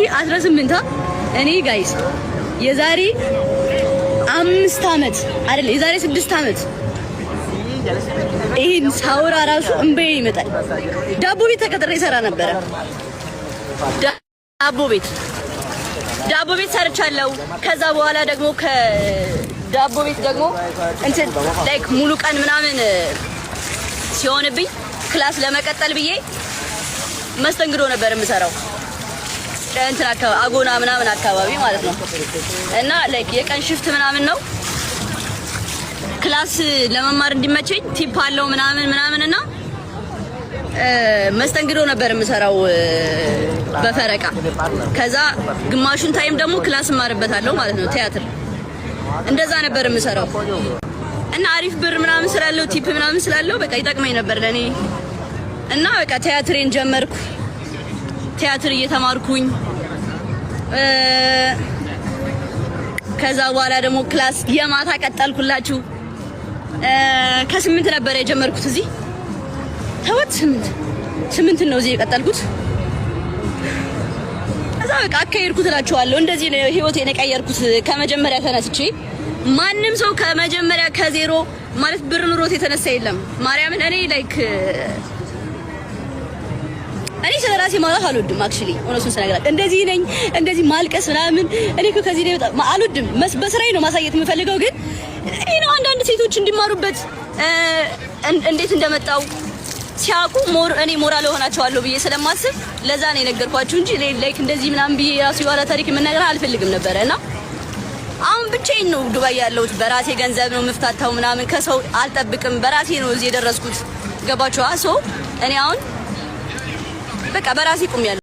2018። እኔ guys የዛሬ 5 ዓመት አይደል፣ የዛሬ 6 ዓመት ይህን ሳውራ ራሱ እንባዬ ይመጣል። ዳቦ ቤት ተቀጥሬ ሰራ ነበረ። ዳቦ ቤት ሰርቻለሁ። ከዛ በኋላ ደግሞ ከዳቦ ቤት ደግሞ እንትን like ሙሉ ቀን ምናምን ሲሆንብኝ class ለመቀጠል ብዬ መስተንግዶ ነበር የምሰራው፣ እንትን አካባቢ፣ አጎና ምናምን አካባቢ ማለት ነው። እና like የቀን shift ምናምን ነው፣ class ለመማር እንዲመቸኝ tip አለው ምናምን ምናምን። እና መስተንግዶ ነበር የምሰራው በፈረቃ። ከዛ ግማሹን time ደግሞ class እማርበታለሁ ማለት ነው፣ ቲያትር። እንደዛ ነበር የምሰራው እና አሪፍ ብር ምናምን ስላለው፣ tip ምናምን ስላለው በቃ ይጠቅመኝ ነበር ለኔ። እና በቃ ቲያትሬን ጀመርኩ። ቲያትር እየተማርኩኝ፣ ከዛ በኋላ ደግሞ class የማታ ቀጠልኩላችሁ። ከ8 ነበር የጀመርኩት እዚህ፣ ተወት፣ 8 8 ነው እዚህ የቀጠልኩት። ከዛ በቃ አካሄድኩት እላችኋለሁ። እንደዚህ ነው ህይወቴን የቀየርኩት ከመጀመሪያ ተነስቼ። ማንም ሰው ከመጀመሪያ ከዜሮ ማለት ብር ኑሮት የተነሳ የለም። ማርያምን፣ እኔ like እኔ ስለ ራሴ ማውራት አልወድም። Actually እውነቱን ስነግራችሁ እንደዚህ ነኝ፣ እንደዚህ ማልቀስ ምናምን እኔ እኮ ከዚህ ላይ በጣም አልወድም። በስራዬ ነው ማሳየት የምፈልገው፣ ግን ይሄ ነው አንዳንድ ሴቶች እንዲማሩበት፣ እንዴት እንደመጣው ሲያውቁ more እኔ ሞራል እሆናቸዋለሁ ብዬ ስለማስብ ለዛ ነው የነገርኳችሁ እንጂ like እንደዚህ ምናምን ብዬ የራሱ የኋላ ታሪክ መናገር አልፈልግም ነበረ። እና አሁን ብቻዬን ነው ዱባይ ያለሁት። በራሴ ገንዘብ ነው የምፍታታው ምናምን፣ ከሰው አልጠብቅም። በራሴ ነው እዚህ የደረስኩት። ገባችሁ? So እኔ አሁን በቃ በራሴ ቆሜያለሁ።